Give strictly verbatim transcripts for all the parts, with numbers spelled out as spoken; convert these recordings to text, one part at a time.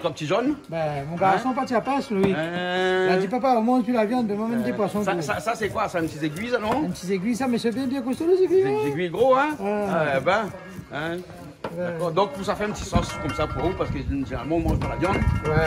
Troi ti zonn. Bin, mon garson la parti la pèsh, li. Li la di, papa, ou manz pi la viann, domin mi amenn dé poison pou ou. Sa, sa sé koi sa, in ti zégui sa, non ? In ti zégui sa, mé sé bien, bien kosto, lé zégui, in. Zégui gro, in ? Oué. Dakor. Donk, pou sa fé in ti sos konmsa pou ou, parske zénéralman, ou manz pa la viann. Oué.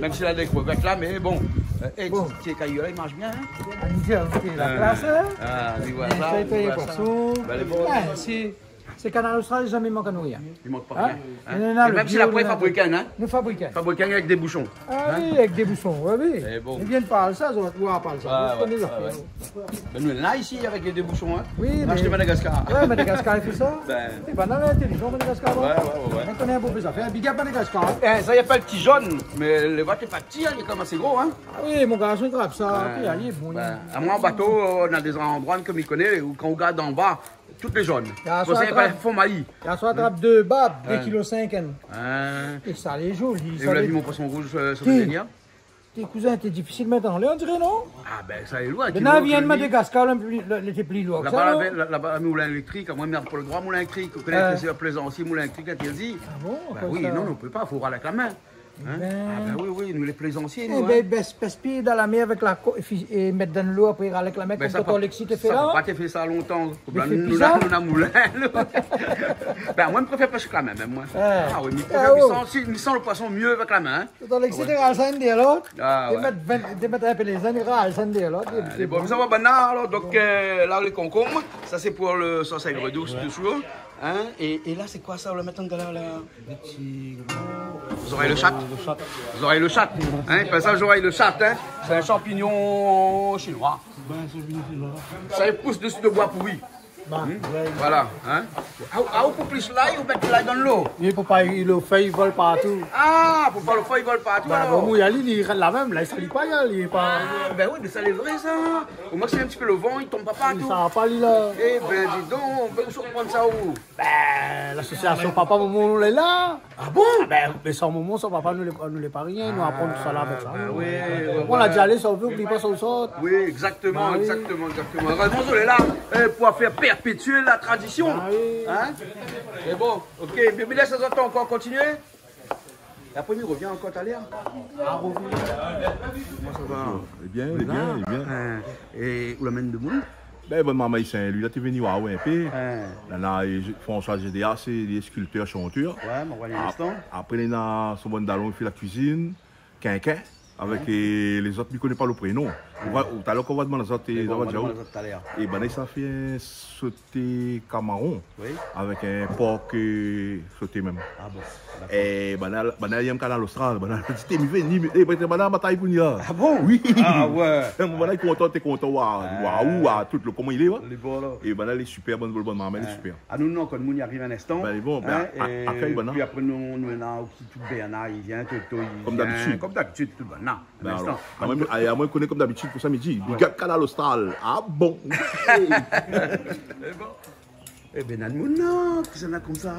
Mèm si la dé krevèt la, mé bon. É, ti, ti ékay la, i marsh bien, in ? A, mi di aou, la klas, in ? A, mi oi sa, mi oi sa. Bin, lé bon. Sé Kanal Austral, zamé mank anou rien. I mank pa rien, in. É mèm si la poin i fabrik, in. Nou fabrik. Fabrik avèk dé boushon. A oui, avèk dé boushon, oui, oui. É bon. I vien pa sa, zot, ou pa sa. Bin, nou la isi avèk dé boushon, in. Oui, mé ashté Madagaskar. Oué, Madagaskar i fé sa. Bin. É bin, lé intélizan, Madagaskar, oué. Oué, oué, oué. Ou koné in bonpé zafèr. Big up Madagaskar. É, sa i apèl ti zonn, mé lé vot lé pa ti, in, lé komansé gro, in. A oui, mon garson i trap sa. Oué. Pi, alé, bon. Bin, amoin, an bato, na dé zandroi ke mi koné, ou kan ou gard anba, tout lé zonn. Yèr soir, trap dé bab, dé kilo sink, in. É sa lé zoli, sa lé. Ou la vi mon poison rouz, euh, sou la dernièr ? Té kouzin, té difisil mèt anlèr, on diré, non ? A bin, sa lé lour. Bin, la vien Madagaskar, la, la, lété pli lour ke sa, non ? Laba, la, laba, moulin éléktrik, amoin, mi na pa lo droi moulin éléktrik. Ou koné, sé Plezansi, moulin éléktrik intèrdi. A bon ? Bin oui, non, non, ou pé pa, fo oir avèk la min. In ? Bin. A bin oui, oui, nou lé Plezansi, nou, in. É bin, bès, bès pié dan la mèr avèk la ko-, é fi-, é mèt dan lo, apré ral avèk la min, konm tonton Alexis té fé la. Bin, sa pa, sa pa té fé sa lontan. Bin, nou la, nou na moulin, nou. Bin, moin, mi préfèr pèsh avèk la min, mèm, moin. A oui, mi préfèr, mi san, si, mi san lo poison myé avèk la min, in. Tonton Alexis té ral sa inn dèryèr lot. A oué. Té mèt vin, té mèt in pé lé zonn, té ral sa inn dèryèr lot. A, lé bon. Sa va, banna, alor, donk, euh, la, lé konkonm, sa sé pou lo sos aigre dous, touzour. In, é, é la, sé koi sa, ou la mèt an galèr la ? Zorèy lo shat. Zorèy lo shat. In, i apèl sa zorèy lo shat, in. Sé in shanpignon shinoi. Bin, shanpignon shinoi. Sa i pous dsi dé boi pouri. Voilà, in. A, a, ou pou plis lay, ou mèt lay dan lo. Oui, pou pa, lo fèy i vol partou. A, pou pa lo fèy i vol partou, alor. Bin, bon, mouyé ali, li rès la mèm, la, i sali pa, li lé pa. A bin oui, mé sa lé vré, sa. Omoin, si in ti pé lo van, i tonm pa partou. Sa va pa, li, la. É bin, di don, bin, ousa ou pran sa, ou ? Bin, lasosiasion Papa Momon lé la. A bon ? A bin, mé san momon, san papa, nou lé, nou lé pa rien, nou aprann tousala avèk sa. A bin oui, oui. Bon, la di, alé, sa ou vé, oubli pa sa ou sort. Oui, égzaktoman, égzaktoman, égzaktoman. Erèzman zot lé la, euh, pou fé pèrpétié la tradision. A oui. In ? Mé bon, OK, mé, mé lès azot ankor kontinié. É apré, mi rovien ankor talèr. A, rovien. Koman sa va ? Lé bien, lé bien, lé bien. In, é ou la amenn demoun ? Bin, bann marmay Sin-Lwi la té vni oir aou in pé. In. Nana, é François Gédéa, sé, li lé skiltèr, shantèr. Oué, ma oir ali in instan. Apré, néna son bann dalon i fé la kuizine. Kinkin. Avèk, euh, lézot, mi koné pa lo prénon. Ou va, talèr, kan ou va domann azot, euh, zot va dir aou. Mé bon, ou va domann azot talèr. É banna, sa fé in soté kamaron. Oui. Avèk in por, euh, soté mèm. A bon, dakor. É banna, banna i yèm Kanal Austral, banna té mi vni, mi, é, banna batay pou ni la. A bon ? Oui. A oué. Banna lé kontan, té kontan, wa, wa, ou, wa, tout lo, koman i lé, wa. Lé bon, la. É banna lé sipèr, bann, bann marmay lé sipèr. A nou, nou, kan moun i ariv in instan. Bin, lé bon, bin, é pi apré, nou, nou néna osi tout Bernard i vien, Toto i vien. Konm dabitid. Konm dabitid, tout banna. Bin alor, amoin, amoin, mi koné konm dabitid, pou sa mi di, big up Kanal Austral. A bon. Lé bon. É bin, na moun, non, kosa na konmsa.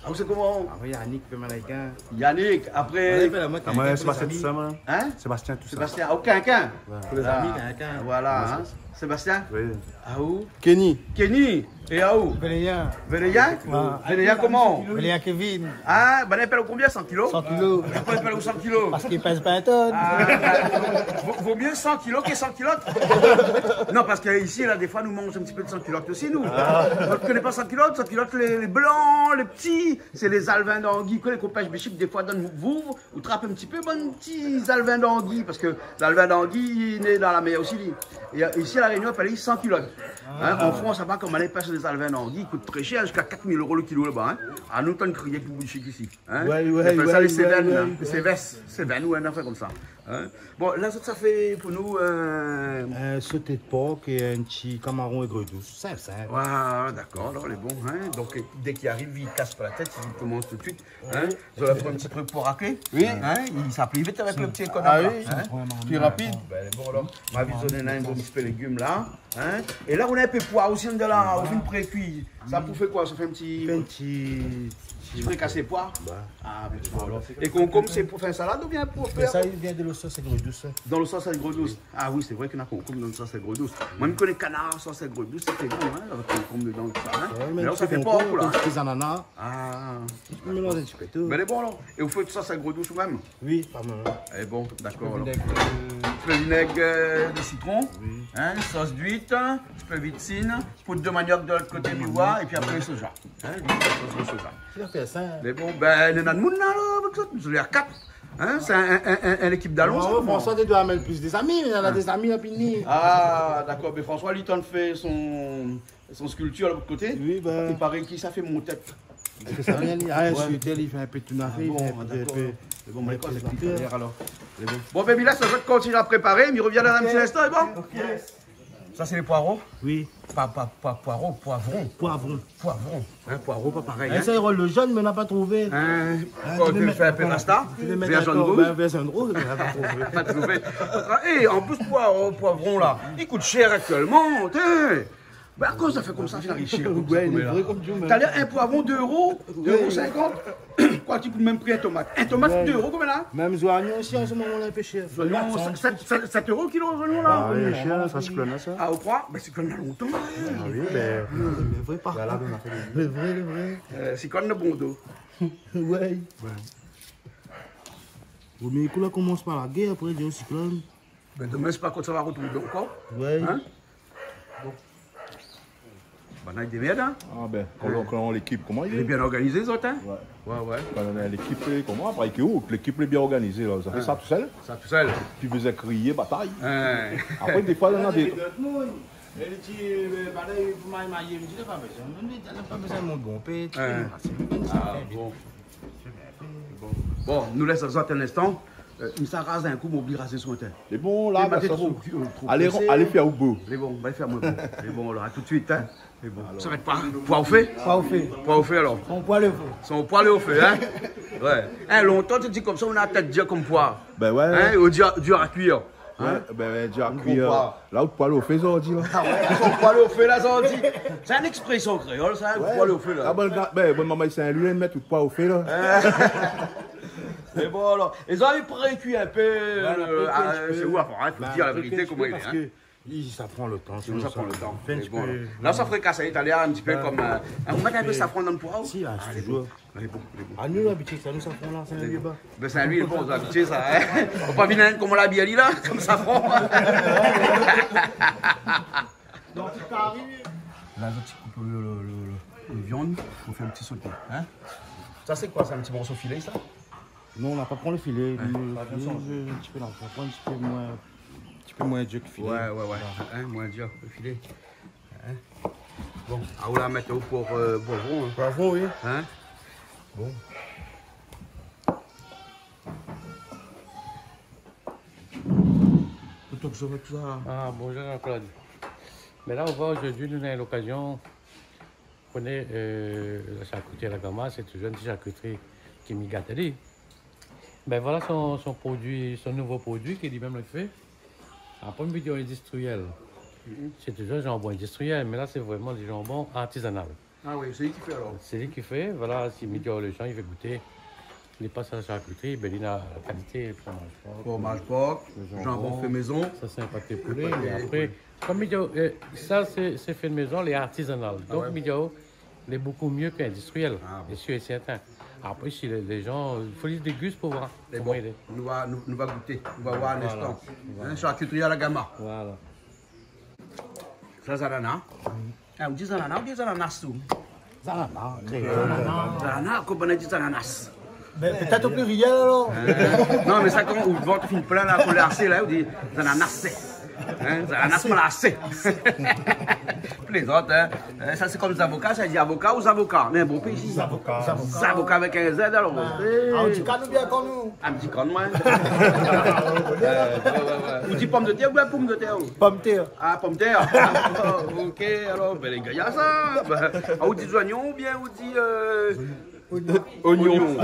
A, ou sé koman ? A oui, Yannick, Pé Malaïka. Yannick, apré. Amoin, Sébastien, tout sa, moin. In ? Sébastien, tout sa. Sébastien, OK, OK. Voilà. Pou lé zami, OK. Voilà, in. Sébastien ? Oui. Aou ? Kenny. Kenny. É aou ? Véléa. Véléa ? Oué. Véléa koman ? Véléa Kevin. A, banna i apèl aou konbien, san kilo ? San kilo. Poukosa i apèl aou san kilo ? Parske li pèz pa in tonn. A, vo, vo myé san kilo ke san kilot. Non, parske isi la, défoi, nou manz in ti pé de san kilot osi, nou. A. Zot i koné pa san kilot ? San kilot, lé, lé blan, lé pti, sé lé zalvin d'angi, ke lé konpès bishik, défoi, dan vouv, ou trap in ti pé bann ti zalvin d'angi, parske zalvin d'angi i né dan la mèr osi, li. É, euh, isi, La Rényon, i apèl ali san kilot. In, an Frans, sa va, koman i pèsh lé zalvin d'angi, i kout tré shèr, ziska kat mil éro lo kilo laba, in. A nou, tann kriyé pou boushik isi, in. Oué, oué, i apèl sa lé sévèn, in. Lé sévès, sévèn ou in nafèr konmsa, in. Bon, la, zot sa fé pou nou, euh, in soté de por é in ti kamaron aigre douce. Sinp, sinp. Oué, dakor, alor, lé bon, in. Donk, dèk i ariv, i kas pa la tèt, i komans tout suit. In ? Zot la pran in ti truk pou raklé ? Oui. In ? I sa pli vit avèk lo ti ékonòm la, in ? Pli rapid. Bin, bon, alor, ma vi zot néna in bon ti pé légim la, in ? É la, ou néna in pé poi osi, ou la, ou fine prékui. Sa pou fé koi ? Sa fé in ti, in ti, ti frikasé poi ? A, bin, bon, alor. É konkonm, sé pou fé in salad oubien pou fé... Mé sa i vien dan lo sos aigre douce. Dan lo sos aigre douce. A oui, sé vré ke néna konkonm dan lo sos aigre douce. Moin, mi koné kanar sos aigre douce, sa fé bon, in, avèk konkonm dedan, tousa, in. Oué, mé la, sa fé konkonm, pa pou la, in. Ti zanana. A. Ah. Ou mélanz in ti pé tout. Bin, lé bon, alor. É ou fé tout sa, sa gro dous ou mèm ? Oui, pa mal. Lé bon, dakor, alor. Vinèg, euh, in ti pé vinèg, euh, de sitron, oui, in, sos d'uit, in ti pé vitsine, poud de maniok de lot koté, mi voi, épi apré soja. In, sos de soja. Sa fé sa, in. Mé bon, bin, néna d'moun la, la, avèk sa, nou lé a kat. In, sé in, in, in, in lékip dalon, sa, François, ou koman ? Té doi amenn plis dé zami, mé néna dé zami la fini. Ah, dakor, mé François, li, tann fé son, son skiltir la, lot koté. Oui, bin. I paré ke sa fé mon tèt. Parske sa vien, li, ah, ouais, li fé in pé tout nafèr, ah bon, li fé in pé, dakor. Mé bon, mé in pé tout nafèr, alor. Mé bon. Bon, bin, la, sa va kontinié a préparé, mi revien dan in ti instan, lé bon ? Ok. Sa, sé lé poiro ? Oui. Pa, pa, pa poiro, poivron. Poivron. Poivron. In, poiro, pa parèy, in. Sa i rol lo jone, mé nou la pa trouvé. In, ou vé fé in pé pasta, vèr zone rouj. Vèr zone rouj, nou la pa trouvé. Pa trouvé. É, an plis, poiro, poivron, la, i kout shèr aktièlman, té. Bin, akoz sa fé konmsa, fine ariv shèr konmsa, ouais, lé vré, konm di ou mèm. Talèr, in poivron, dé euro, dé euro sinkant. Koi, ti pou mèm pri in tomat. In tomat, ouais, dé euro, konbien la ? Mèm zoignon osi, an se moman la, in pé shèr. Zoignon, sèt, sèt, sèt euro kilo, zoignon la. Ah oui, shèr, sa, siklone la, sa. Ah, ou kroi ? Bin, siklone la lontan. Ah oui, bin, lé vré, par kont. Lé vré, lé vré. Euh, siklone de bon do. Ouais. Ouais. Bon, mé ékout, la komans par la guèr, apré, di siklone. Bin, domin, sé pa kan sa va rotrouvé ankor. Ouais. In ? Bon. Banna i démèrd, in ? Ah bin, kan, kan lékip, koman i lé ? Lé bien organizé, zot, in ? Ouais. Ouais, ouais. Kan néna lékip, koman, apré, ke ou, lékip lé bien organizé, la, sa fé sa tousèl. Sa tousèl. Pi bézoin kriyé, batay. In. Apré, défoi, néna dé... Li di, euh, banna, pou marié, mi di, pa bézoin. Mi di, pa bézoin, mon bonpé, ti pé pasé. Ah bon. Bon, nou lès azot in instan. Euh, mi sa raz in kou, mi oubli raz son tèt. Lé bon, la, mé sa, tro, tro alé, présé. Alé fé ou bo. Lé bon, va fé amoin bo. Lé bon, alor, a tout suit, in. Lé bon. Alor. Sa va èt pa poi o fé ? Poi o fé. Poi o fé, alor. Son poi o fé. Son poi o fé, in. Ouais. In, lontan, té di konmsa, ou na tèt dir konm poi. Bin ouais. In, ou dir, dir a kuir. In ? Ouais, bin ouais, dir a kuir. Ou konpran. La, ou poi o fé, sa, ou di, la. Ah ouais, son poi o fé, la, sa, ou di. Sé in éksprésyon kréol, sa, in, poi o fé, la. Ah, bon, gars, bin, bon, momon, sé in luil, mèt tout poi o fé, la. Mé bon, alor, zot la prékui in pé, ouais, nou la prékui in ti pé. Sé ou, apré, in, fo dir la vérité, koman i lé, in. Parske sa pran lo tan, sinon sa pran lo tan. Mé bon, la, sa frikasé, in ti pé konm, euh, ou mèt in pé safran dan lo poi. Si, ah, sé toultan. Lé bon, lé bon. Ah, nou, labitid sa, nou, safran la, sé in vié ba. Bin, sé in luil, bon, labitid sa, in. Fo pa vni konm la bièr, la, konm safran. La, zot i koup lo, lo, lo, lo, lo viann pou fé in ti soté, in. Sa, sé koi, sé in ti morso filé, sa ? Non, nou la pa pran lo filé. In, nou, pa lo filé, in ti pé la, nou pran in ti pé moin, in ti pé moin dir ke filé. Ouais, ouais, ouais. Voilà. In, moin dir ke filé. In ? Bon, a, ou la mèt ou pou, euh, poivron, in. Poivron, oui. In ? Bon. Tout sa, tout sa. Ah, bonjour Jean-Claude. Mé la, ou voi, zordi, nou na lokazyon koné, euh, la sharkitri La Gama, sé toujour in ti sharkitri ki mi gat ali. Bin voilà son, son produi, son nouvo produi ke li mèm li fé. Apré, mi di aou indistriyèl. Mhm. Sé toujour janbon indistriyèl, mé la, sé vréman di janbon artizanal. Ah oui, sé li ki fé alor. Sé li ki fé, voilà, si mi di aou lé jan i vé gouté, li pas a la sharkitri, bin, li na la kalité, fromaz por, fromaz por, janbon fé mézon. Sa sé in paté poulé, mé apré, konm mi di aou, euh, sa sé, sé fé mézon, lé artizanal. Ah ouais. Donk, mi di aou, lé bokou myé ke indistriyèl, é sir é sèrtin. Apré, si lé, lé jan, fo li dégust pou voir koman i lé. Mé bon, nou va, nou, nou va gouté, nou va voir in instan. Voilà. In, sharkitri La Gama. Voilà. Sa, zanana. Ah, ou di zanana, ou di zananas, ou ? Zanana, kréol. Zanana, koman i di zananas ? Bin, pétèt o plirièl, alor. Euh, non, mé sa, kan ou vant fine plin la, pou lé asé, la, ou di zananas, sé. In, zananas, sé mal asé. Plézant, in. Euh, sa, sé konm zavoka, sa i di avoka ou zavoka ? Mé bon, péi isi. Zavoka. Zavoka avèk in Z, alor. Ah, ou di kann oubien kann ou ? Ah, mi di kann, moin. Euh, ouais, ouais, ouais. Ou di pomdetèr oubien pomdetèr, ou ? Pomdetèr. Ah, pomdetèr. Ah, ok, alor, bin, lé gayar, sa. Bin, ah, ou di zoignon oubien ou di, euh, oignon. Oignon.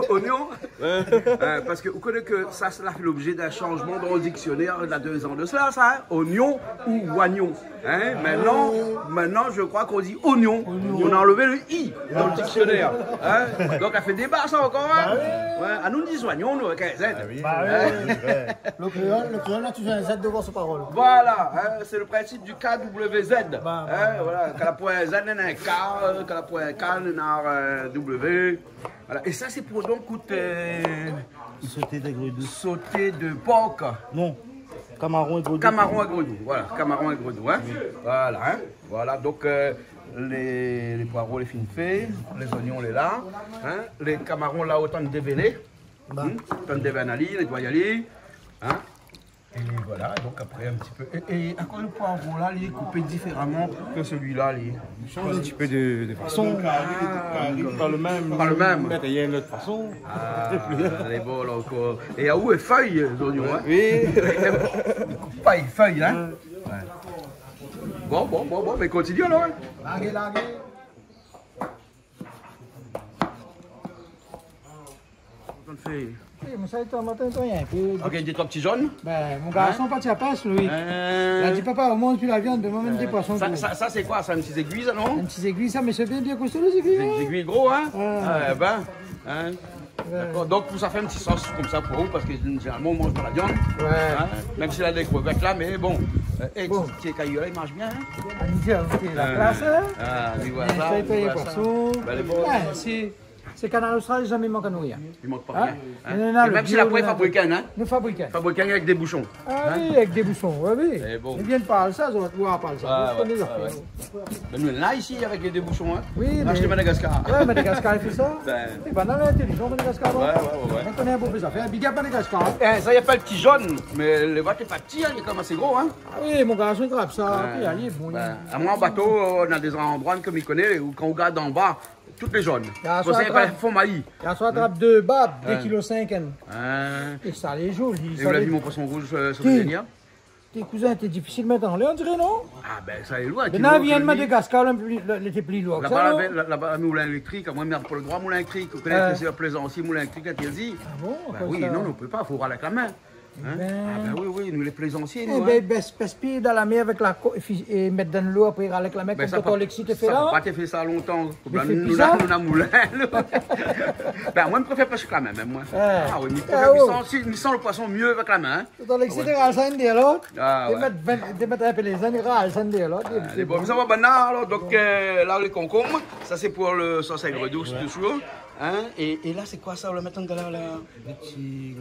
Oignon. Euh, parske ou koné ke sa, sa la fé lobjé d'in shanjman dan lo diksionèr, la dé zan de sa, sa, in. Oignon ou oignon. In, mintnan, mintnan, je kroi k'on di oignon. Oignon. On a anlèv lo i dan lo diksionèr. In ? Donk, sa fé déba, sa, ankor, in ? Ba oui. Ouais, anou, nou di zoignon, nou, avèk in Z. Ba oui. Ba oui, oui. Lo kréol, lo kréol na toujour in Z dovan son parol. Voilà, in, sé lo prinsip du K W Z. Ba, ba, ba. In, voilà, kan la poin in Z, néna in K, euh, kan la poin in K, Néna, euh, W. Voilà. É sa sé pou donk kout, euh, sauté de gredou. Sauté de porc. Non. Kamaron é gredou. Kamaron é gredou. Voilà. Kamaron é gredou, hein. Voilà, hein. Voilà. Donk, euh, lé, lé poiro lé fine fé, lé zoignon lé la, hein. Lé kamaron la, otan dévéné. Hmm. Otan dévèn ali, nétoy ali, hein. É voilà, donk apré in ti pé. É, é akoz lo poiro la, li lé koupé diféraman ke sélui-la, li ? Chanj in ti pé de, de fason. Ah, dakor. Pa lo mèm. Pa lo mèm. Mèt in lot fason. Ah, lé bon la ankor. É aou, é fèy, zoignon, hein ? Oui. Koup pa fèy, hein ? Ouais. Bon, bon, bon, bon, mé kontinié alor, hein. Largé, largé. Koman i fé ? Oui, mé sa, i tonm, atann, atann, in pé. OK, dé troi ti zone. Bin, mon garson la parti a la pès, li. Hein ? La di, papa, ou manz pi la viann, bin, moin, mi manz dé poison. Sa, sa, sa, sé koi sa, in ti zégui, sa, non ? In ti zégui, sa, mé sé bien, bien kosto, lé zégui, hein ? Zégui gro, hein ? Ouais. Ah, bin, hein ? Ouais. Dakor. Donk, pou sa fé in ti sos konmsa pou ou, parske zénéralman, ou manz pa la viann. Ouais. Hein ? Mèm si la dé krevèt la, mé bon. Euh, é, ti, ti ékay la, i marsh bien, hein ? Ah, mi di, OK, la plas, hein ? Ah, oui, voilà. Sa, i pé, voilà. Poison. Bin, lé bon. Ouais, sé Sé Kanal Austral, zamé mank anou rien. I mank pa rien, hein. Hein ? É mèm si la poin fabrik, hein. Nou fabrik. Fabrik avèk dé boushon. Ah oui, avèk dé boushon, oui, oui. Lé bon. Ou vien pa sa, zot, ou pa sa. Ouais, ouais, ouais. Mé nou la isi avèk dé boushon, hein. Oui, mé ashté Madagaskar. Ouais, Madagaskar i fé sa. Bin. É bin, nou lé intélizan, Madagaskar, non ? Ouais, ouais, ouais, ouais. Nou koné in bonpé zafèr. Big up Madagaskar, hein. Eh, sa i apèl ti zone, mé lo vot lé pa ti, hein, lé kan mèm asé gro, hein. Ah oui, mon garson i trap sa. Ouais. Pi, alé, bon. Bin, amoin, an bato, euh, néna dé zandroi ke mi koné, ou kan ou gard anba, tout lé zone. Yèr soir, trap, fon mayi. Yèr soir, trap dé bab, dé kilo sink, hein. Hein. É sa lé zoli, é sa lé... Ou la vi mon poison rouz, euh, sir lo dèrnié ? Té kouzin, té difisil mèt anlèr, on diré, non ? Ah bin, sa lé loin. Mé la, vien Madagaskar, la, pli, la, lété pli loin ke sa, non ? Laba, la, laba, moulin éléktrik, amoin, mi na pa lo droi, moulin éléktrik. Ou koné, euh, sé Plezansi, moulin éléktrik, la, té di. Ah bon ? Bin oui, non, non, ou pé pa, fo roué avèk la min. Hein ? Bin. Ah bin oui, oui, nou lé Plezansi, nou, hein. Eh bin, bès, bès pié dan la mèr avèk la ko-, é fi-, é mèt dan lo, apré, avèk la min, konm tonton Alexis té fé la. Bin sa, sa pa té fé sa lontan. Bin, nou la, nou na moulin, nou. Bin, moin, mi préfèr pèsh la min, mèm, moin. Ah oui, mi préfèr, mi san, mi san lo poison myé avèk la min, hein. Tonton Alexis té ral sa inn dèrièr lot. Ah ouais. Té mèt vin, té mèt in pé lé zone, té ral sa inn dèrièr lot. Ah, lé bon, sa va, banna, alor, donk, euh, la, lé konkonm, sa, sé pou lo sos aigre douce, toujours. Hein ? É, é la, sé koi sa, ou la mèt an galèr la ? Dé ti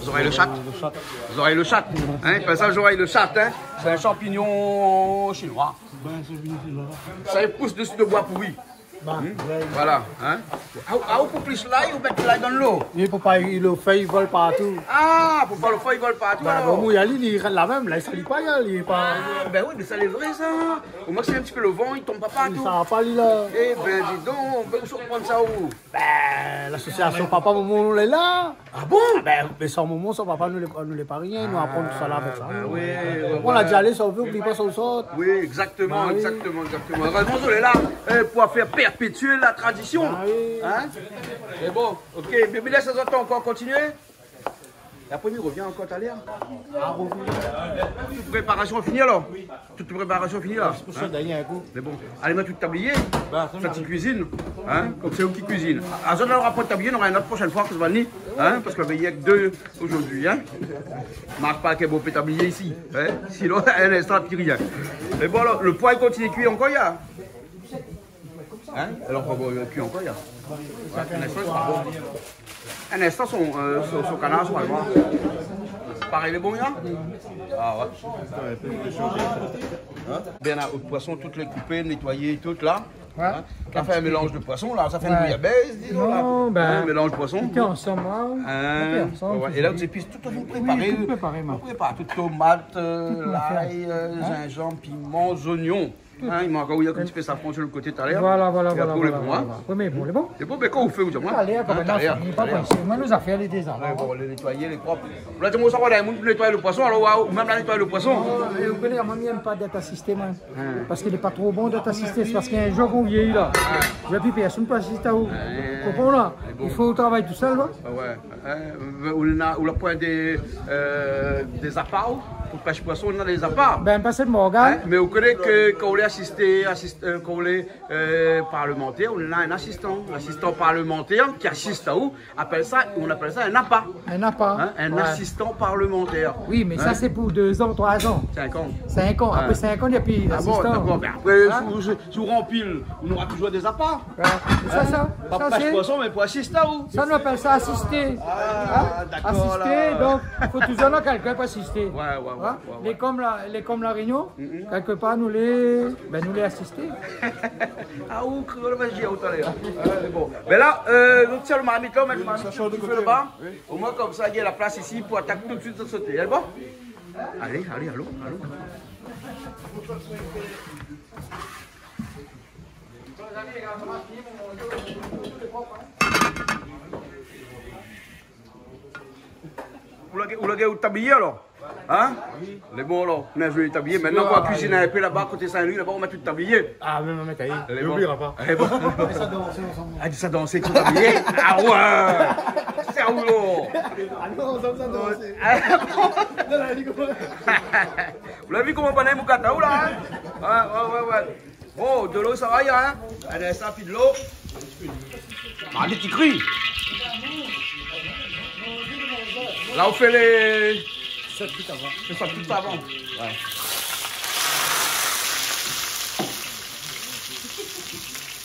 zorèy de shat. Zorèy de shat. Zorèy de shat. Hein, i apèl sa zorèy de shat, hein. Sé in shanpignon shinoi. Bin, sé vini, sé la. Sa i pous dsi lo boi pouri. Bin, voilà, hein. Ah, ah, ou koup plis lay, ou mèt lay dan lo. Li pé pa, lo fèy i vol partou. Ah, pou pa lo fèy i vol partou, alor. Bin, bon, mouyé ali, li rès la mèm, la, i sali pa, li lé pa... Ah, bin oui, mé sa lé vré, sa. Omoin, sé in ti pé lo van, i tonm pa partou. Sa va pa, li, la. Eh bin, di donk, bin, ousa ou pran sa, ou ? Bin, lasosiasion Papa Momon lé la. Ah bon ? Ah bin, mé san momon, san papa, nou lé, nou lé pa rien, nou aprann tousala avèk sa. Ah bin oui, oui, oui. Bon, la di alé, sa ou vé, oubli pa sa ou sort. Oui, exactement, exactement, exactement. Bin oui. Erèzman zot lé la, euh, pou fé pèrpétié la tradision. Bin oui. Hein ? Mé bon, OK, mé, mé lès azot ankor kontinié. É apré, mi rovien ankor talèr. Ah, rovien. Tout préparasion fini, alor ? Tout préparasion fini la. Sé pou sa, hein ? Dèrnié kou. Mé bon, alé, mèt tout tablié. Bin, sa, sa ti kuizine, hein, konm sé ou ki kuizine. Azot la, nora pa tablié, nora in lot proshèn foi, ke sa va ni, hein, parske la vèy èk dé zordi, hein. Mark pa ke bonpé tablié isi, hein. Sinon, in instan, pi rien. Mé bon, alor, lo poi i kontinié kui ankor, ya. Hein ? Alor, on va kui ankor, ya. Ouais, in instan, sé pa bon. In instan, son, euh, son, son kanar, son alwa. Parèy, lé bon, ya ? Ah ouais. Hein ? Bin la, lo poison, tout lé koupé, nétoyé, tout la. Ouais. Hein ? La fé in mélanz de poison, la. Sa fé in bouyabaisse, di donk, la. Non, bin, in mélanz poison. Tout ansanm, hein. Hein ? Tout ansanm, ouais, ouais. É la, tout zépis, tout préparé. Oui, tout préparé, man. Tout préparé, tout tomat, euh, lay, euh, zinzanm, piman, zoignon. Hein, i mank ankor, néna in ti pé safran su lo koté talèr. Voilà, voilà, voilà. É apré, lé bon, hein. Voilà. Oui, mé bon, lé bon. Lé bon, mé kan ou fé, ou di amoin. Alé, hein, talèr, talèr. Talèr. Ouais, bon, lé nétoyé, lé prop. La, tout lo moun sa, voilà, nétoy lo poison, alor, waouh, mèm la nétoy lo poison. Oh, é ou koné, moin, mi èm pa d'èt asisté, moin. Hein. Parske lé pa tro bon d'èt asisté, sé parske in zour ou vyéyi la. Hein. Épi pèrsone i pé asisté aou. Hein. Konpran la ? Lé bon. I fo ou travay tousèl, la. Ah ouais. Hein, ou la, ou la poin dé, euh, dé zapaw ? Pou pèsh poison, néna dé zapa. Bin, pa sé Morgan. Hein ? Mé ou koné ke kan ou lé asisté, asist-, euh, kan ou lé, euh, parlemantèr, ou néna in asistan. L'asistan parlemantèr ki asist aou, apèl sa, on apèl sa in apa. In apa. Hein ? In asistan parlemantèr. Oui, mé sa, sé pou dé zan, troi zan. Sink an. Sink an. Apré sink an, na pi d'asistan. Ah bon, dakor. Mé apré, si, si, si ou ranpli, ou nora toujour dé zapa. Oué. Sa, sa, pa pou pèsh poison, mé pou asisté, ou. Sa, nou apèl sa asisté. Ah, dakor. Asisté, donk, fo toujour néna kèlkin pou asisté. Oué, oué, oué. Lé konm La, lé konm La Rényon, kèlkepar, nou lé, bin, nou lé asisté. Ah, ou kréol, va dir, ou talèr. Ah, sé bon. Bin la, euh, nou tir lo marmit la, ou mèt lo marmit si lo difé laba. Omoin, konmsa, néna la plas isi pou atak tout suit, soté. Lé bon ? Alé, alé, alon, alon. Ou la, ou la, ou tabliyé, alor ? Hein ? Lé bon, alor. Nou la zoué tabliyé. Mintnan, nou va kuizine in pé laba, koté Sin-Lwi, laba, nou mèt tout tabliyé. Ah, mé nou va mèt ali. Lé bon. Oubliera pa. Lé bon. Ah, di sa dansé, tout tabliyé. Ah oué. Sé ou, alor. Ah non, sa, sa dansé. Ah. Non, la, li konpran. Ou la vi koman bann moukata, ou la, hein ? Oué, oué, oué, oué. Oh, dolo, sa va, ya, hein ? Alé, sa, pi dolo. Ah, li ti kri. La, ou fé lé... Sa kui avan. Fé sa kui avan. Oué.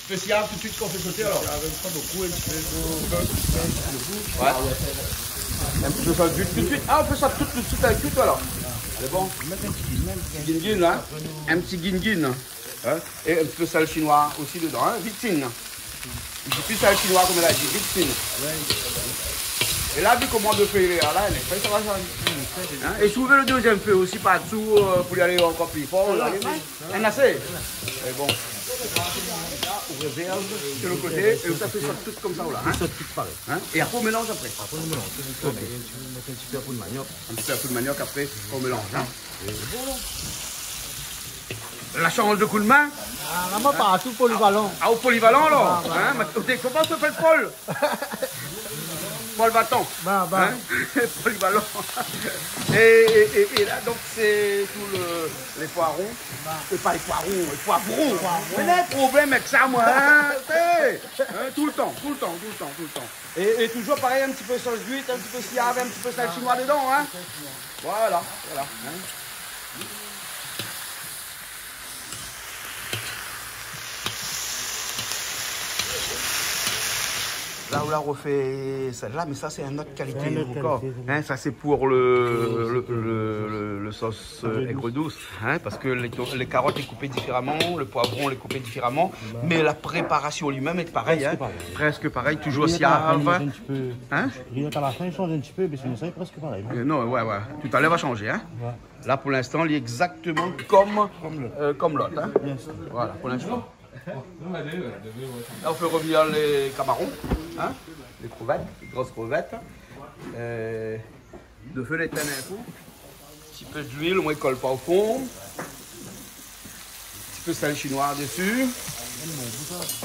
Fé siav tout suit kan ou fé soté, alor. Siav pa bonpé, in ti pé, in ti pé gou. Oué. In ti pé sa, tout suit. Ah, ou fé sa tout, tout suit avèk tout, alor. Lé bon. Mèt in ti gingin, in ti gingin, hein. Hein ? É in ti pé sèl shinoi osi dedan, hein, vit fine. In ti pé sèl shinoi, konm la di, vit fine. É la, vi koman lo fé lé la, lé fé, sa va, sa. Hein ? É si ou vé lo dézièm fé osi par dsou, euh, pou li alé ankor pli for, la, lé mal. Hein, asé. É bon. Ou rézèrv su lo koté, é sa fé sa tout konmsa, la, hein ? Sa tout parèy. Hein ? É apré, ou mélanz apré. Apré, ou mélanz. Ok. Mèt in ti pé pou lo maniok. In ti pé pou lo maniok, apré, ou mélanz, hein ? La shanj de koudmin. Ah, la, moin partou polivalan. Ah, ou polivalan, alor. Ah, ba. Hein, mé ou té, koman ou fé lo pol ? Pol batan. Ba, ba. Hein ? Polivalan. É, é, é, é la, donk, sé tout lo, lé poiron. Ba. É pa lé poiron, lé poivron. Poivron. Mé na in problèm avèk sa, moin, hein. Sé, hein, toultan, toultan, toultan, toultan. É, é toujour parèy, in ti pé sos d'uit, in ti pé siav, in ti pé sèl shinoi dedan, hein. Voilà, voilà, hein. La, ou la rofé sèl-la, mé sa, sé in ot kalité ankor. In ot kalité, oui. Hein, sa, sé pou lo, lo, lo, lo, lo sos, euh, ègr dous, hein, parske lé to-, lé karot lé koupé diféraman, lo poivron lé koupé diféraman, mé la préparasion li mèm lé parèy, hein. Prèsk parèy. Prèsk parèy, toujour siav. Li mèt la farine in ti pé. Hein ? Li mèt a la fin, li shanj in ti pé, mé sinon, sa lé prèsk parèy, non ? Euh, non, oué, oué. Talèr va shanjé, hein. Oué. La, pou linstan, li lé égzaktoman konm, konm lot, euh, konm lot, hein. Bien sûr. Voilà, pou linstan. La, ou fé rovnir lé kamaron, hein, lé krevèt, lé gro krevèt. Euh, lo fé lé étinn in kou. Ti pé d'luil, omoin i kol pa o fon. Ti pé sèl shinoi dési.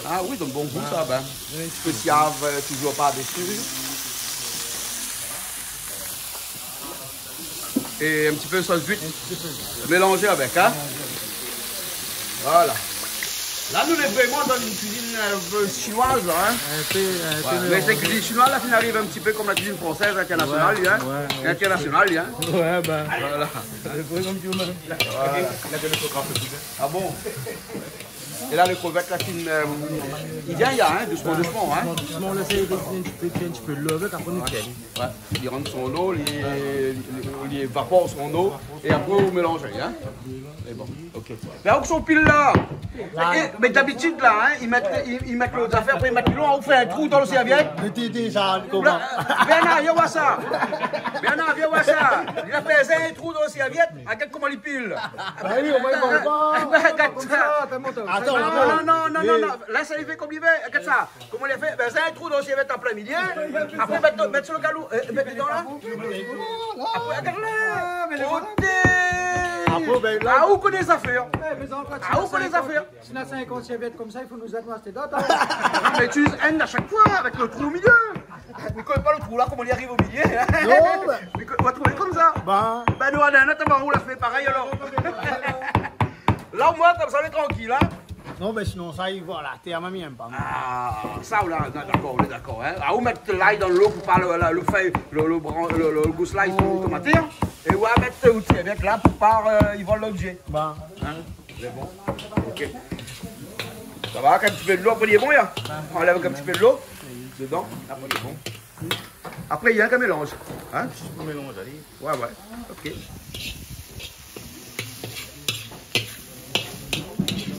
Ah oui, donk bon gou sa, bin. Ti pé siav, euh, toujour par dési. É in ti pé sos d'uit. Mélanzé avèk, hein. Voilà. La, nou lé vréman dan in kuizine, euh, shinoiz, la, hein. In pé, in pé mélanzé. Oué, mé sé kuizine shinoiz la, fine ariv in ti pé konm la kuizine fransèz, internasional, hein. Oué, oué. Internasional, hein. Oué, bin. Voilà. Sé vré konm di ou mèm. Voilà. Ah bon ? É la, lo krevèt la fine, euh, li vien, li vien, hein, dousman, dousman, hein. Dousman, dousman, la, sa i rès in ti pé, in ti pé dolo avèk, apré nou tienn. Oué. Li rann son dolo, li, li, li évapor son dolo, é apré, ou mélanz, hein. É bon, ok. Mé aou k'son pil la. La. É, mé d'abitid la, hein, i mèt, i, i mèt lo zafèr, apré i mèt lo, ou fé in trou dan lo sèrvièt. Mé té, té, sa, koman ? Bernard, vien voir sa. Bernard, vien voir sa. Li la fé in trou dan lo sèrvièt. Agard koman li pil. Ba oui, omoin i manz pa. Agard sa. Atann, non, non, non, non, non. La, sa i fé konm li vé. Agard sa. Koman li la fé ? Bin, sé in trou dan lo sèrvièt an plin milié. Apré, mèt, mèt su lo galon, euh, mèt dedan la. Apré, agard la, mé lé... Oté ! Apré, bin, la... Ah, ou koné zafèr. Ah, ou koné zafèr. Si na sinkant sèrvièt konmsa, i fo nou ashté dot, hein. Non, mé utiliz inn a shak foi avèk lo trou o milié. Mi koné pa lo trou la, koman li ariv o milié, in ? Non, mé... Mi koné, ou la trouvé konmsa ? Bin. Bin, nou, nou, nou, nou, ou la fé parèy, alor. La, omoin, konmsa, lé trankil, in ? Non, mé sinon, sa, i voi la tèr, mami èm pa, moin. Ah, sa, ou la, dakor, ou lé dakor, in. Ah, ou mèt lay dan lo pou pa lo, la, lo fèy, lo, lo bran-, lo, lo gous lay, i fo tomaté, in. É ou va mèt, ou tir, mèt la pou pa, euh, i vol lodjé. Bin. In ? Lé bon. Ok. Sa va, avèk in ti pé dolo, apré lé bon, ya. Anlèv avèk in ti pé dolo dedan, apré lé bon. Apré, néna in mélanz. In ? Zis pou mélanz, alé. Ouais, ouais. Ok.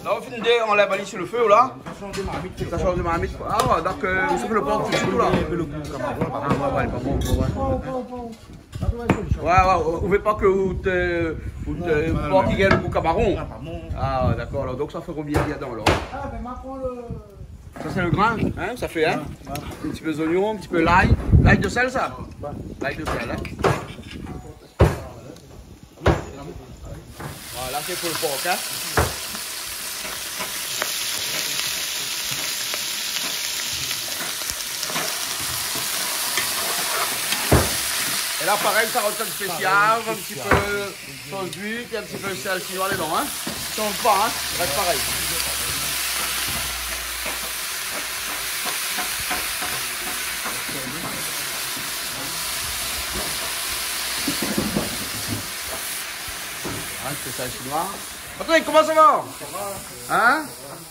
La, ou fini anlèv ali si lo fé, la. Sa i sanz de marmit. Sa i sanz de marmit. Ah ouais, donk, euh, ou sort lo por tout de suit, la. In pé lo gou kamaron, par kont. Ah ouais, ouais, pa bon, pa bon. Ouais, ouais, ou vé pa ke out, out por i gingn lo gou kamaron. Ah, pa bon. Ah, dakor, alor, donk sa fé rovnir bien dedan, alor. Sa, sé lo grin, in, sa fé, in ? Ouais, ouais. In ti pé zoignon, in ti pé lay. Lay de sèl, sa ? Ouais. Lay de sèl, in ? Voilà, sé pou lo por, in. É la, parèy, sa i razout in ti pé siav, in ti pé sos d'uit, é in ti pé sèl shinoi dedan, in. I sanz pa, in. I rès parèy. In ti pé sèl shinoi. Patrick, koman sa va ? Sa va. In ?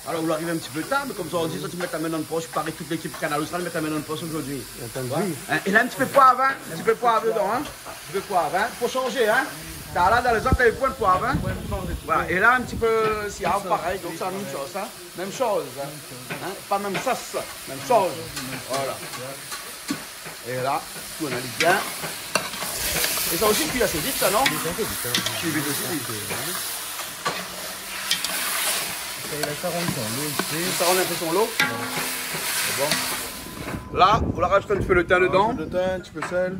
Alor, ou la ariv in ti pé tar, mé konmsa, ou di, sa, ti mèt la min dan lo posh, parèy tout lékip Kanal Austral mèt la min dan lo posh zordi. Atann. Ouais. In ? É la, in ti pé poiv, in ? In ti pé poiv dedan, in ? In ti pé poiv, in ? Fo shanzé, in ? Sa la, dan lézot, navé poin poiv, in ? Poin shanzé. Voilà. É la, in ti pé siav, parèy, donk sé la mèm shoz, in ? Mèm shoz, in ? In ? Pa mèm sos, mèm shoz. Voilà. É la, tourn ali bien. É sa osi i kui asé vit, sa, non ? Oui, sa i kui vit, in. I kui vit osi, li. Sa i lès sa rann son lo, in ti pé. Sa rann in pé son lo. Ouais. Sé bon. La, ou la razout in ti pé lo tin dedan. Razout lo tin, in ti pé sèl.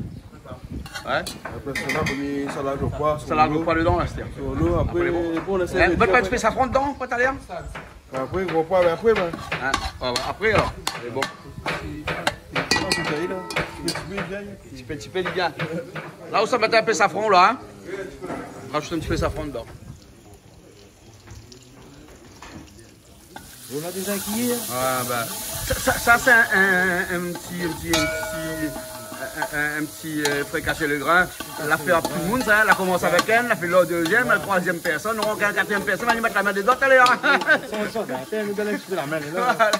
Ouais. Apré sa, la, ou mèt salad o poi, son lo. Salad o poi dedan, la, sé... Son lo, apré, apré, lé bon. Bon, la, sé... In, mèt pa in ti pé safran dedan, pou talèr ? Apré, gro poi, mé apré, bin. In ? Ouais, ouais, apré, alor. Lé bon. Ti pé, ti pé, li gingn. La, ou sa mèt in pé safran, la, in ? Razout in ti pé safran dedan. Ou la déza ki... Ah, bin, sa, sa, sa, sé in, in, in ti, in ti, in ti, in, in, in ti, euh, frikasé lo grin. La fé pou tout lo moun, sa, in. La komans avèk inn, la fé lo dézièm, la troizièm pèrsone, nou ankor in katrièm pèrsone, va mèt la min dedan talèr. Sa, sa, sa, atann, nou done in ti pé la min, la. Voilà.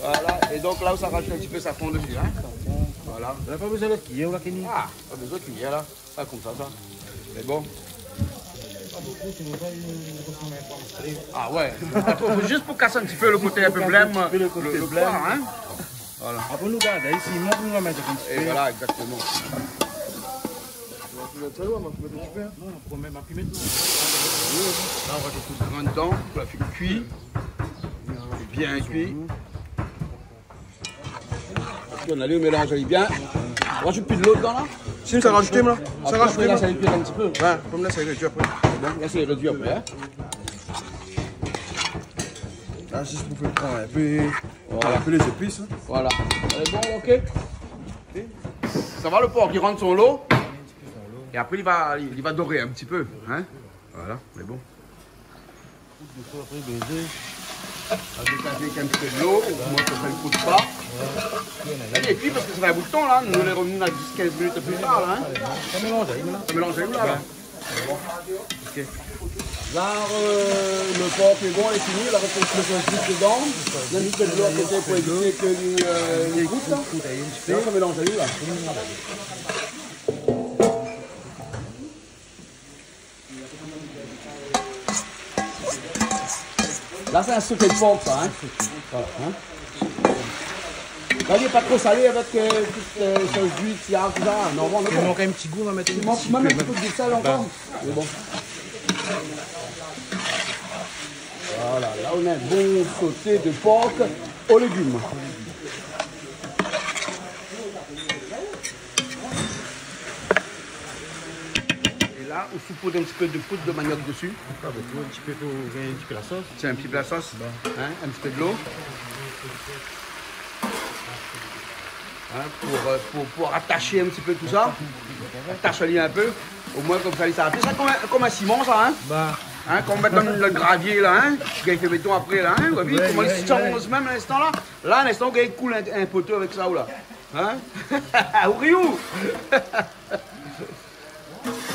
Voilà. É donk la, ou sa razout in ti pé safran dési, in. Voilà. Ou la pa bézoin lot kiyèr, ou la, Kenny ? Ah, pa bézoin kiyèr, la. Sa, konmsa, sa. Sé bon. Ah ouais. Fo, fo zis pou kas in ti pé lo koté in pé blèm, lo, lo poi, in. Voilà. Apré, nou gard isi, nou, nou la mèt in ti pé. É voilà, égzaktoman. Non, ou pé mèm apui mintnan. La, ou razout lo grin dedan, pou la fé kui. Bien kui. Apré, ou mélanz ali bien. Ou razout pi dolo dedan, la ? Si, sa razout, la. Sa razout, la. Apré, la, sa i kui in ti pé. Ouais, konm la, sa i rédui apré. Bon, la, sa i rédui apré, in. La, zis pou fé pran in pé, voilà, in pé lé zépis, in. Voilà. Lé bon, ok. Sa va, lo por i rann son lo. É apré, li va, li, li va doré in ti pé, in. Voilà, lé bon. Avèk, avèk in ti pé dolo, omoin sa i kout pa. La, li lé kui parske sa fé in bout de tan, la. Nou lé rovni a dis, kinz minit pli tar, la, in. Sa mélanz, la. Sa mélanz, la, la. Ouais. Bon. Ok. La, euh, lo por lé bon, lé fini. La, nou mèt lo sos dedan. Nou mèt in ti pé dolo a koté pou évité ke li, euh, li kout, in. Li kout, in ti pé. La, sa mélanz, la. La, sé in soté de por, sa, in. Voilà, in. La, li lé pa tro salé avèk, euh, tout, euh, sos d'uit, siav, tousa. Non, bon, lé bon. I mank in ti gou, nou va mèt in ti pé. I mank mèm in ti pé de sèl ankor. Bin. Mé bon. Voilà, la, nou na in bon soté de por o légim. É la, ou sopoud in ti pé de poud de maniok dési. Dakor, mé pou in ti pé, pou gingn in ti pé la sos. Sé in ti pé la sos. Bon. In, in ti pé dolo. Hein, pou, euh, pou, pou atash in ti pé tout sa. Atash ali in pé. Omoin konmsa li sa. Sé sa konm in, konm in siman sa, hein. Ba. Hein, konm mèt dan, dan gravié la, hein. Gingn fé béton apré la, hein. Ou la vi koman li sanz mèm linstan la. La, linstan, gingn koul in, in poto avèk sa ou la. Hein. Ou ri ou ? Voilà.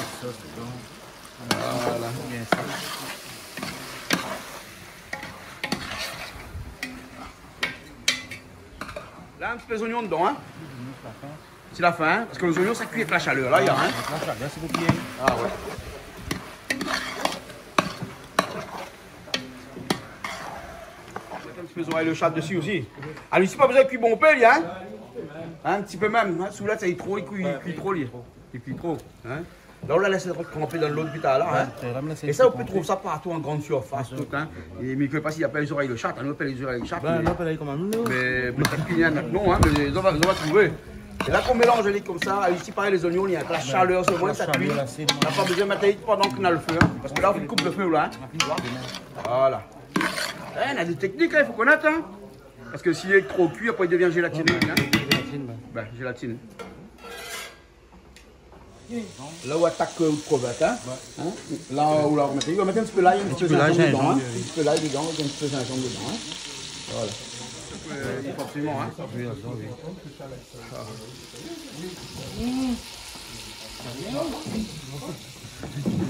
La, in ti pé zoignon dedan, hein. Sé la fin, hein, parske lé zoignon sa kui avèk la shalèr la, i a, hein. La shalèr, sé pou kui. Ah ouais. Mèt in ti pé zorèy de shat dési osi. Ah, li osi pa bezoin kui bonpé li, hein. Hein, in ti pé mèm, hein, sou la, sa i kui tro, i kui, i kui tro li. I kui tro, hein. La, ou la lès tranpé dan lo depi talèr la, hein. Ouais, la, mi lès. É sa, ou pé trouv sa partou an grann sirfas, tout, hein. É, mé mi koné pa si i apèl zorèy de shat, hein, nou apèl zorèy de shat, mé nou apèl koman nou. Mé pétèt k'i na in ot non, hein, mé zot va, zot va trouvé. É la, kan ou mélanz ali konmsa, isi, parèy, lé zoignon, i a la shalèr, sé bon, sa kui. La shalèr, la, sé bon. Na pa bezoin mèt ali pandan k'i na lo fé, hein, parske la, ou koup lo fé la, hein. Voilà. Eh, na dé téknik, hein, i fo konèt, hein. Parske si lé tro kui, apré, i devien zélatiné, hein. Zélatine, ouais. Ben, zélatine. La ou atak, euh, out krevèt, hein. Ouais. Hein ? La ou la mèt, ou mèt in ti pé lay, in ti pé zinzanm dedan, hein. In ti pé lay, zinzanm dedan. In ti pé lay dedan, in ti pé zinzanm dedan, hein. Voilà. Euh, forséman, hein. Oui, atann, oui.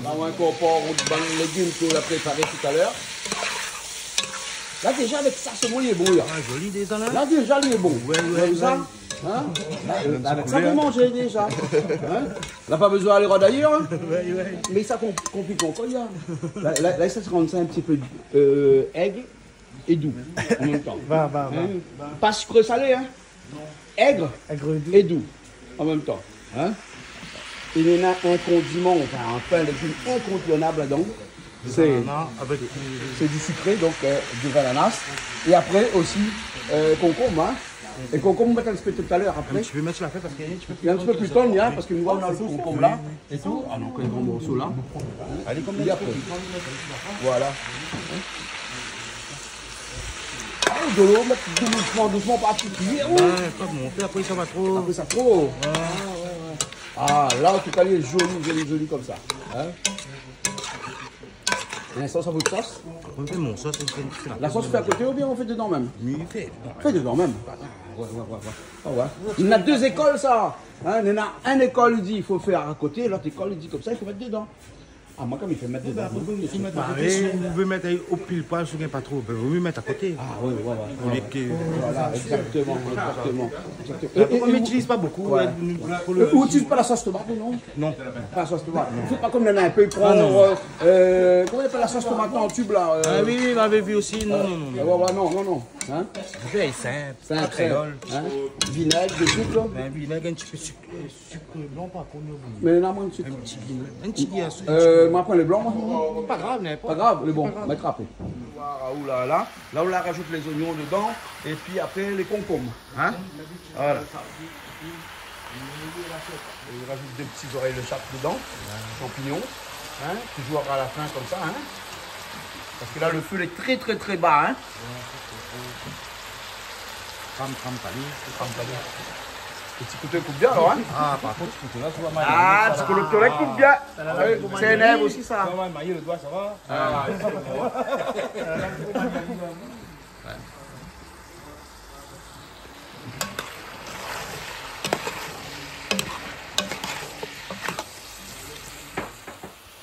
La ou inkorpor out bann légim ke ou la préparé talèr. La, déza, avèk sa, sé bon, lé bon, la. Ah, zoli, déza, la. La, déza, lé bon. Ouais, ouais, ouais. Ou la vi sa ? Hein ? La, avèk sa, ou pé manzé déza. Hein ? La pa bezoin alé rod ayèr, hein ? Ouais, ouais. Mé sa konp-, konplik ankor, la. La, la, la, sa i rann sa in ti pé, euh, èg é dou an mèm tan. Va, va, va. Hein ? Pa sikré salé, hein ? Èg é dou an mèm tan. Hein ? Èg é dou. Hein ? É néna in kondiman, anfin, in pin légim inkontournab ladan. Sé, avèk, sé di sikré, donk, euh, di ananas. É apré osi, euh, konkonm, hein. É konkonm, nou mèt in ti pé talèr apré. In ti pé, mèt la fin parske lé in ti pé pli tann, hein, parske nou néna lo konkonm la. É tou. Ah non, kan i gro morso la. Alé, konm i lé apré. Voilà. Ah, dolo, mèt dousman, dousman, pa tout kui. Ouais, pa monté, apré sa va tro. Apré sa tro. Ouais. Ah, ouais, ouais. Ah, la, an tou ka, lé zoli, zoli, zoli konmsa. Hein ? Mé sa, sa fo sos ? Oui, mon sos, sé, sé la. La sos, fé a koté oubien ou fé dedan mèm ? Mi fé dedan. Fé dedan mèm. Ah, ouais, ouais, ouais, ouais. Ah, ouais. Néna dé lékol, sa. Hein, néna in lékol i di i fo fé a koté, lot lékol i di konmsa i fo mèt dedan. Ah, moin, konm mi fé mèt dedan. Bon, ben, apré, si ou mèt a koté, si ou vé mèt o pil poil, si ou gingn pa tro, ben, vo mié mèt a koté. Ah, oui, ouais, ouais. Au lieu que... Voilà, exactement, exactement, exactement. Apré, é, é mi itiliz pa bonpé, ouais, pou lo... Euh, ou itiliz pa la sos tomat, non ? Non. Pa la sos tomat. Fé pa konm néna in pé, i pran, euh, euh, koman i apèl la sos tomat an tub, la, euh... Ah oui, oui, mi lavé vi osi. Non, non, non, non. Ouais, ouais, non, non, non. Hein ? Sé sinp, sinp, kréol. Hein ? Vinèg, de sik, la. Ben, vinèg, in ti pé sik, euh, sik blan, pa tro, non. Mé la, moin, sik. In ti grin, in ti grin. Euh, moin, pran lo blan, moin. Pa grav, n'inport. Pa grav, lé bon, pa grav. Mèt rapid. Ah, oulala. La, ou la razout lé zoignon dedan, épi apré, lé konkonm. Hein ? Voilà. É i razout dé ti zorèy de shat dedan, shanpignon, hein, touzour a la fin konmsa, hein. Parske la, lo fé lé tré, tré, tré ba, hein. Kram, kram, palé. Kram, palé. Lo ti kouto i koup bien, alor, hein. Ah, par kont, ti kouto la, ou voi, ah, ti kouto la i koup bien. Ah, oui, sé in èv osi, sa. Ou voi, mayé lo doi, sa va. Ah.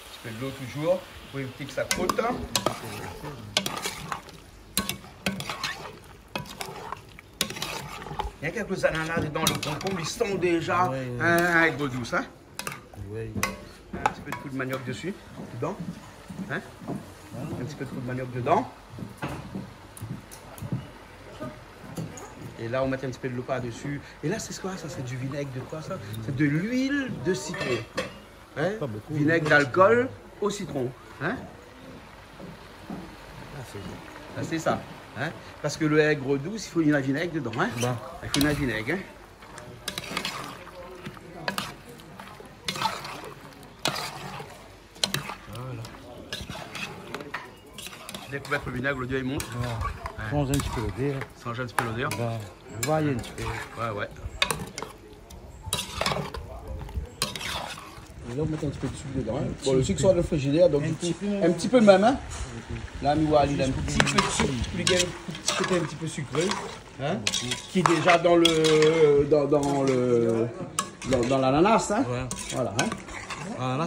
Ti pé dolo touzour, pou évité ke sa frot, hein. Néna kèk ananas dedan, lo konkonm, i san déza, ah ouais, ouais, in, in gro dous, hein. Oui. In ti pé de poud maniok dési, dedan. Hein ? In ti pé de poud maniok dedan. É la, ou mèt in ti pé dolo par dési. É la, sé koi sa ? Sé du vinèg de koi, sa ? Sé de luil de sitron. Hein ? Pa bonpé. Vinèg d'alkol o sitron. Hein ? Ah, sé bon. Ah, sé sa. Hein ? Parske lo èg dous, i fo in vinèg dedan, hein ? Bon. I fo in vinèg, hein ? Voilà. Dékouvèrt lo vinèg, lodèr i mont. Ouais. Ouais. Sanz in ti pé lodèr. Sanz in ti pé lodèr. Bah, ou voi in ti pé. Ouais, ouais. La, nou mèt in ti pé de sik dedan, in. Bon, lo sik sort de frizidèr, donk di kou, in ti pé mèm, in. La, nou va alé in ti pé de sik, pou li gingn in ti koté in ti pé sikré, in, ki lé déza dan lo, dan, dan lo, dan, dan lananas, in. Oué. Voilà, in.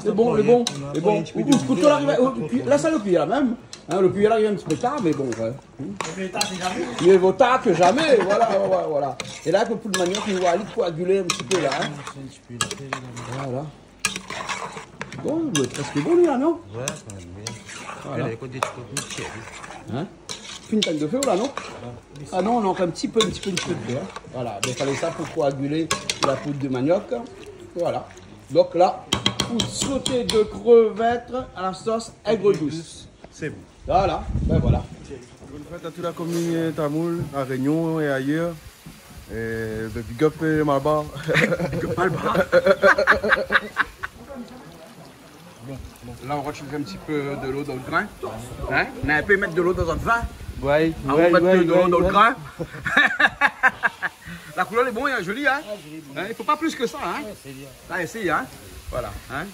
Lé bon, lé bon, lé bon. Ou, ou, kouto la, la, sa, lo kui la mèm. In, lo kui la i ariv in ti pé tar, mé bon, oué. Mié vo tar ke zamé, voilà, voilà, voilà. É la, avèk lo poud maniok, nou va alé koagilé in ti pé la, in. Voilà. Bon, lé prèsk bon, li, la, non ? Oué, kan mèm, oui. Voilà. Lé koté, ti koté, ti koté. In ? Fine tèt de fé, la, non ? Oué. A non, non, in ti pé, in ti pé, in ti pé de fé, in. Voilà, donk, falé sa pou koagilé la poud de maniok. Voilà. Donk la, pou soté de krevèt a la sos èg dous. Sé bon. Voilà, bin voilà. Bonne fête à toute la commune tamoul, La Réunion et ailleurs. Et de big up, euh, Malbar. Big up Malbar. Bon, bon. La, nou razout in ti pé de lo dan lo grin. In ? Ou pé mèt de lo dan in vin. Oué, oué, oué. Avan de mèt de lo dan lo grin. La koulèr lé bon, in, zoli, in ? A, zoli, bon. In, i fo pa plis ke sa, in ? Oué, sé bien. La, isi, in ? Voilà, in ?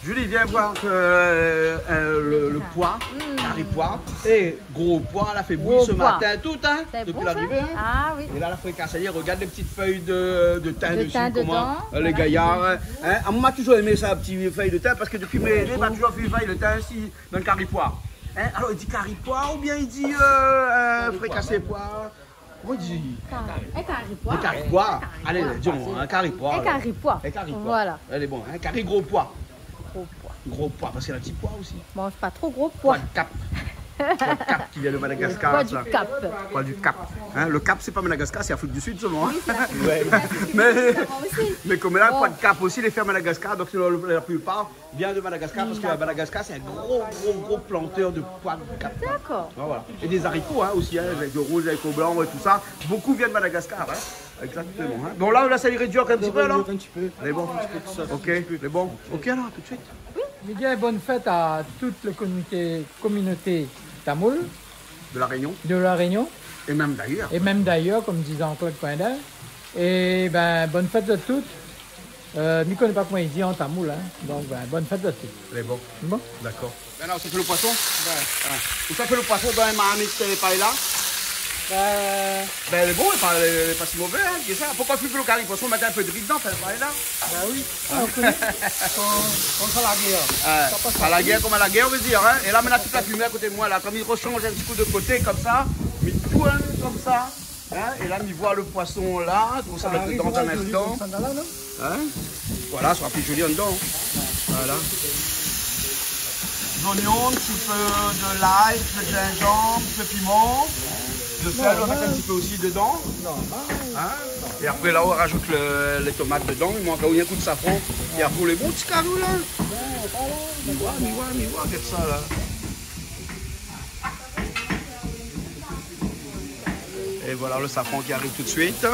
Julie, vien voir ke, euh, euh, lo, lo poi, kari poi, é gro poi, la fé bouyi se matin, tout, in, dopi larivé, in. Gro poi. Sé bon, sa ? A oui. É la, la frikasé, regard lé ti fèy de, de tin desi, koman, euh, lé gayar, in. Voilà. A, moin, ma touzour èmé sa, ti fèy de tin, parske dopi mé, ma touzour fé fèy de tin isi, dan lo kari poi. In ? Alor, i di kari poi oubien i di, euh, euh, frikasé poi. Koman i di ? Kari. É kari poi. É kari poi. Alé, di amoin, in, kari poi, alor. É kari poi. É kari poi. Voilà. Alé, bon, in, kari gro poi. Gro poi. Gro poi, parske néna ti poi osi. Manz pa tro gro poi. Poi de kap. Poi de kap ki vien de Madagascar, sa. Poi du Cap. Poi du Cap. In, lo Cap, sé pa Madagascar, sé Afrik di Sid solman, in. Oui, sé Afrik di Sid. Mé, mé koméla, poi de kap osi lé fé a Madagascar, donk sé la, la plipar vien de Madagascar, parske Madagascar, sé in gro, gro, gro plantèr de poi de kap. Dakor. Voilà. É dé zariko, in, osi, in, zariko rouz, zariko blan é tout sa. Bonpé vien de Madagascar, in. Exactement, in. Bon, la, la, sa i rédui in ti pé, alor ? In ti pé. Lé bon. In ti pé de sos, in ti pé. Ok, lé bon. Ok, alor, tout de suite. Oui. Mi di bonne fête à toute le comité, communauté tamoul. De La Réunion. De La Réunion. Et même d'ailleurs. Et même d'ailleurs, comme dit Jean-Claude Coindin. É bin, bonne fête à toutes. Euh, mi koné pa koman i di an tamoul, in. Donk, bin, bonne fête à toutes. Lé bon. Bon. Dakor. Bin la, ou sa fé lo poison ? Oué. A. Ou sa fé lo poison dan in marmit, euh, paella ? Bin, lé bon, lé pa, lé pa si mové, in, ke sa. Poukoi ou fé lo kari poison, mèt in pé de ri dedan, fé paella ? Bin oui. A, ou koné, kan, kan sa la gèr. A, sa i pas pa la gèr, koman la gèr, ou vé dir, in ? É la, mi na tout la fimé a koté de moin, la. Kom i roshanz in ti kou de koté, komsa, mi tourn komsa. In, é la, mi voi lo poison la, donk sa va èt dedan dan in instan. Sa ariv zoli konmsa la, non ? In ? Voilà, sa sra pli zoli andan. Voilà. Zoignon, in ti pé de lay, in ti pé de zinzanm, in ti pé piman, de sèl, ou va mèt in ti pé osi dedan. Normal. In ? É apré, la, ou razout le, lé tomat dedan, i mank ankor in kou de safran. É apré, lé bon ti kari, la. Oué, voilà. Mi voi, mi voi, mi voi, gard sa, la. É voilà lo safran ki ariv tout de suite. In ?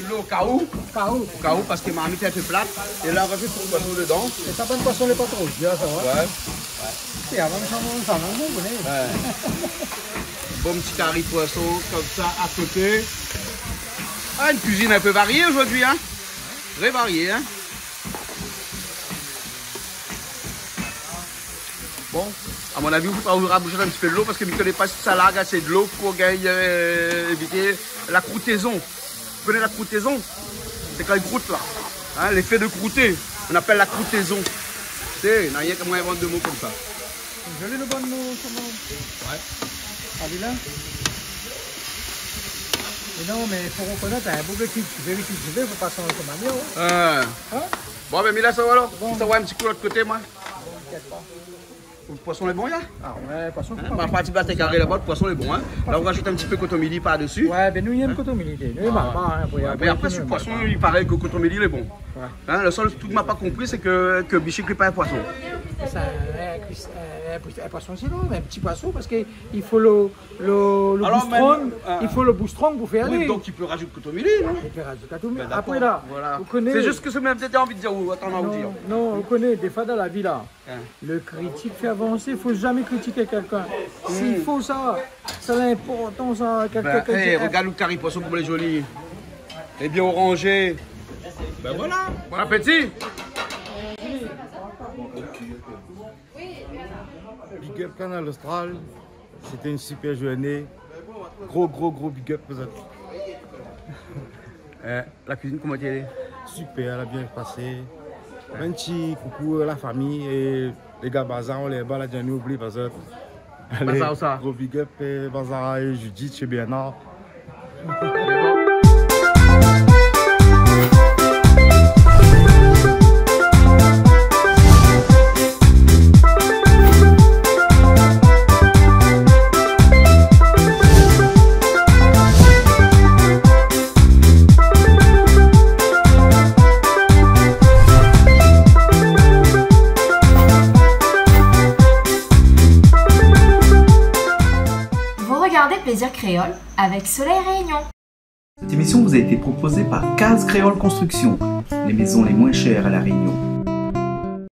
Lo kaou. Kaou. Kaou, parske marmit lé in pé plat. É la, ou razout lo poison dedan. É sa, bann poison lé pa tro dir, sa va. Oué. Oué. Sé avan sa, sa va, bon, ou koné. Oué. Bon ti kari poison, komsa, a koté. A, in kuizine in pé varié zordi, in. Tré varié, in. Bon, a mon avi, ou fo razout in ti pé de lo, parske mi koné pa si sa larg asé de lo pou gingn, euh, évit la kroutézon. Ou koné la kroutézon ? Sé kan i krout, la. In, lé fé de krouté. On apèl la kroutézon. Sé, na rienk moin invant de mo komsa. Zoli lo bann mo, koman ? Oué. A, li la. Mé non, mé fo rokonèt, in, boug ki, ki vé kiltivé, fo pa sanz son manièr, in. In ? Bon, bin, mi lès aou alor. Bon. Sa va in ti kou lot koté, moin. Bon, inkièt pa. Lo poison lé bon, la ? A oué, poison, in, fo pa ma parti bat karé laba, lo poison lé bon, in. La, ou razout in ti pé kotomili par desi. Oué, bin, nou, i èm kotomili, nou, mé apré, si lo poison, li paré ke kotomili, lé bon. Oué. In, lo sèl trik ma pa konpri, sé ke, ke bichik lé pa in poison. Sa, in, in, in poison, sé non, mé in ti poison, parske i fo lo, lo, lo boustrong, i fo lo boustrong pou fé alé. Oui, donk i pé razout kotomili, non ? I pé razout kotomili. Bin, dakor, voilà. Apré, la, ou koné... Sé zis ke sa mèm, té anvi dir, ou, atann, ou di. Non, non, ou koné, défoi dan la vi, la, lo kritik i fé avansé, fo zamé kritiké kèlkin. Si i fo sa, sa lé inportan, sa, kèlkin... Bin, é, regard lo kari poison, koman lé zoli. Lé bien oranzé. Ben voilà. Bon appétit. Big up Kanal Austral. Sété in super zourné. Gro, gro, gro big up pou zot. Euh, la kuizine, koman i lé ? Super, la bien pasé. In ti koukou, euh, la fami é lé gars Bazar, on lé ba la, dja nou oubli pa zot. Alé, Bazar, sa. Gro big up, euh, Bazar é Judith shé Bernard. Vous regardez Plaisir Créole avec Soleil Réunion. Cette émission vous a été proposée par Case Créole Construction, les maisons les moins chères à La Réunion.